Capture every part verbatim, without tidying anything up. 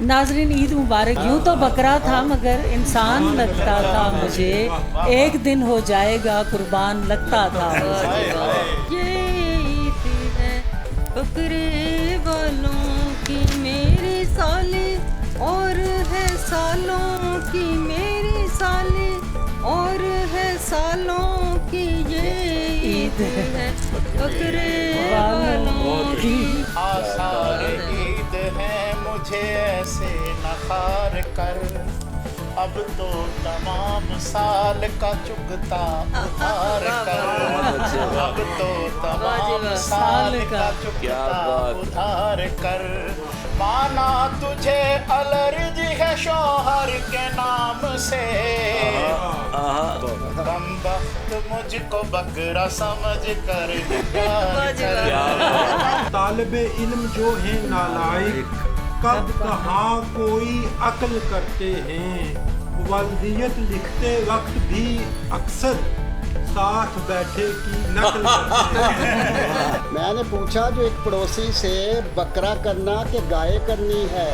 नाजरीन, ईद मुबारक। यूं तो बकरा था, मगर इंसान लगता था मुझे, एक दिन हो जाएगा कुर्बान लगता था। ये ईद है बकरे वालों की मेरी साली, और है सालों की मेरी साली, और है सालों की ये ईद है बकरे वालों की। आसार ईद है मुझे ऐसे नखार कर, अब तो तमाम साल का चुकता उधार कर, अब तो तमाम साल का चुकता उधार कर। माना तुझे एलर्जी है शौहर के नाम से, कम वक्त मुझको बकरा समझ कर प्यार कर। तालिब इल्म जो है नालायक, कब कहाँ कोई अक्ल करते हैं। वालदियत लिखते वक्त भी अक्सर साथ बैठे की नकल करते हैं। मैंने पूछा जो एक पड़ोसी से, बकरा करना कि गाय करनी है?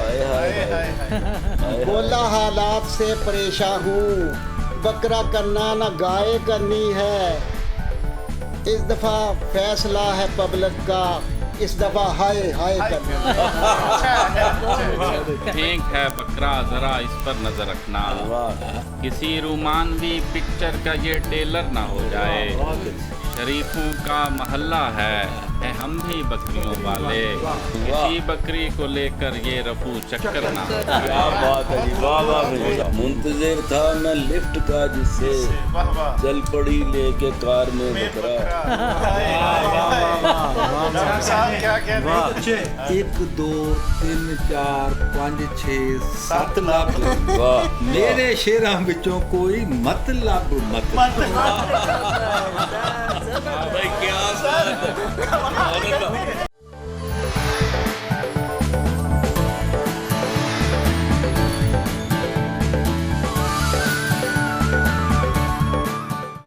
बोला, हालात से परेशान हूँ, बकरा करना ना गाय करनी है। इस दफा फैसला है पब्लिक का, इस दफा हाय हाय करना। ठीक है बकरा, जरा इस पर नजर रखना। किसी रोमानवी पिक्चर का ये ट्रेलर ना हो जाए। शरीफों का मोहल्ला है, हैं हम भी बकरियों वाले। किसी बकरी को लेकर ये रफू चक्कर ना हो जाए। क्या बात है जी, वाह, वाह, वाह। मुंतजिर था मैं लिफ्ट का जिससे, चल पड़ी लेके कार में बकरा। वाह, वाह, वाह, वाह, वाह। डॉक्टर साहब, क्या कहने। वाह। एक, दो, तीन, चार, पाँच, छः, सत लाभ। वाह। मेरे शेरां विचों कोई मत लाभ, मत। भाई, क्या बात है।